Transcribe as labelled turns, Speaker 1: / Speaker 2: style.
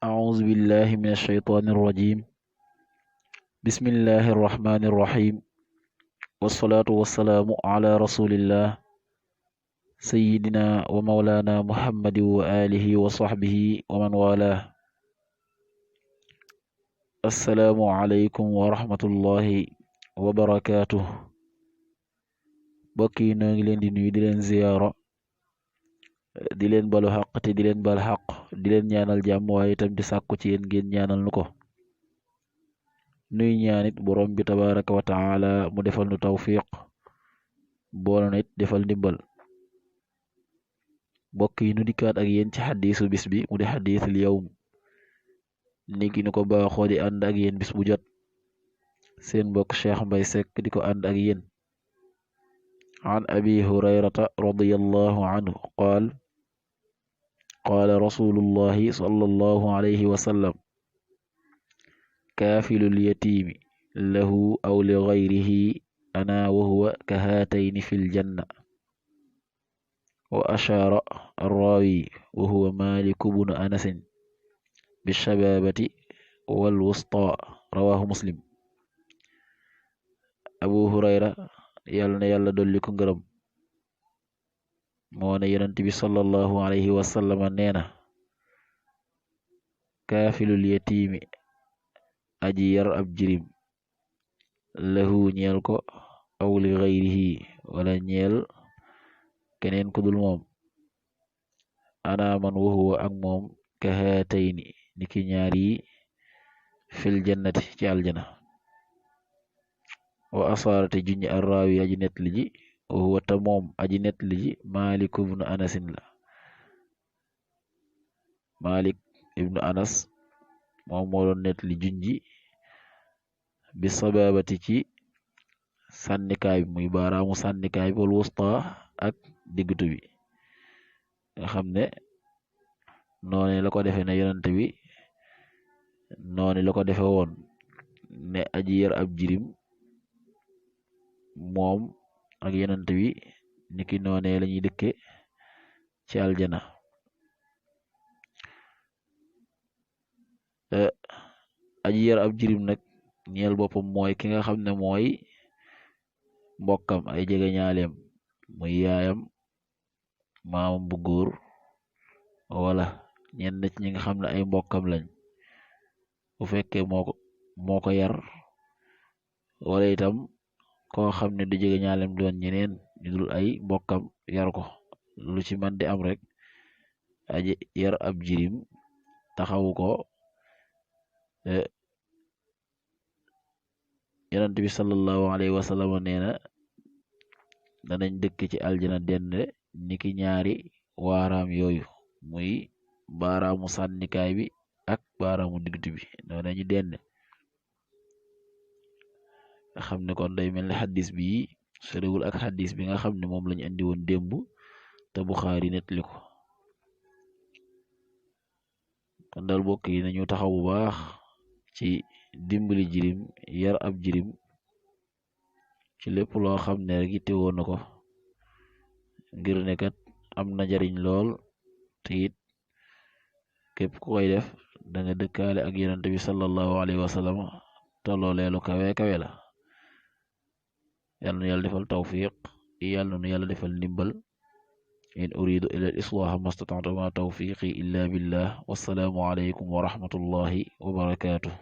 Speaker 1: أعوذ بالله من الشيطان الرجيم. بسم الله الرحمن الرحيم، والصلاة والسلام على رسول الله سيدنا ومولانا محمد وآله وصحبه ومن والاه. السلام عليكم ورحمة الله وبركاته. bokki noo ngi leen di nuyu di leen ziyaara di leen balu xaq te di leen bal xaq di leen ñaanal jàmm waaye itam di sàkku ci yéen ngeen ñaanal nu ko. nuy ñaanit borom bi tabaraka wa taala mu defal nu tawfiq boole na it defal ndimbal. bokk yi nu dikkaat ak yéen ci xadiisu bis bi mu di xadiisul yawm niki nu ko baaxoo di ànd ak yéen bis bu jot seen mbokk Cheikh Mbay Seck di ko ànd ak yéen. an abi hurayrata radiyallahu anhu qaal qaala rasulullahi sallallahu alayhi wa sallam kaafilul yatiimi lahu aw li gayrihi ana wa huwa ka haatayni fil janna wa ashaara arraawi wa huwa maaliku bnu anasin bishabaabati wal wustaa rawaahu muslim. abu hurayra yàlla na yàlla dolli ko ngërëm moo ne yonent bi sallallahu alayhi wa sallam nee na kaafilul yatiimi aji yar ab jirim lahu ñeel ko aw li gayrihi wala ñeel keneen ku dul moom ana man wa huwa ak moom ka haatayni niki ñaar yi fil jannati ci aljana. wa asaarate junñi arraawi aji nettali ji wa huwa ta moom aji nettali ji Maalik ibnu Anasin la. Maalik ibnu Anas moom moo doon nettali junji bi sababati ci sànnikaay bi muy baaraamu sànnikaay bi wal wusta ak diggutu bi nga xam ne noonu la ko defe ne yonent bi noonu la ko defe woon ne aji yar ab jirim moom ak yonent bi niki noone lañuy dëkke ci aljana. aji yar ab jirim nag ñeel boppam mooy ki nga xam ne mooy mbokkam ay jege ñaaleem muy yaayam maamam bu góor wala ñenn ci ñi nga xam ne ay mbokkam lañ bu fekkee moo ko yar wala itam koo xam ne du jege ñaaleem doon ñeneen ñu dul ay mbokkam yar ko lu ci man di am rek aji yar ab jirim taxawu ko yonent bi sallallahu alayhi wa sallam nee na danañ dëkk ci aljana dend niki ñaari waaraam yooyu muy baaraamu sànnikaay bi ak baaraamu digtu bi noonu nañu dend nga xam ne kon day mel ni xaddis bi sorewul ak xaddis bi nga xam ne moom lañu andi woon démb te Buxaari nettali ko. kon daal bokk yi nañu taxaw bu baax ci dimbali jirim yar ab jirim ci lépp loo xam ne rek yitte woon na ko ngir ne kat am na njariñ lool te it képp ku koy def da nga dëkkaale ak yonent bi sallallahu alayhi wa sallam te loolee lu kawe kawe la. yàlla na yàlla defal tawfiq yàlla na yàlla defal ndimbal. in uridu ila al islaha mastata'tu ma tawfiqi illa billah wassalaamu alaykum wa rahmatullahi wa barakatuh.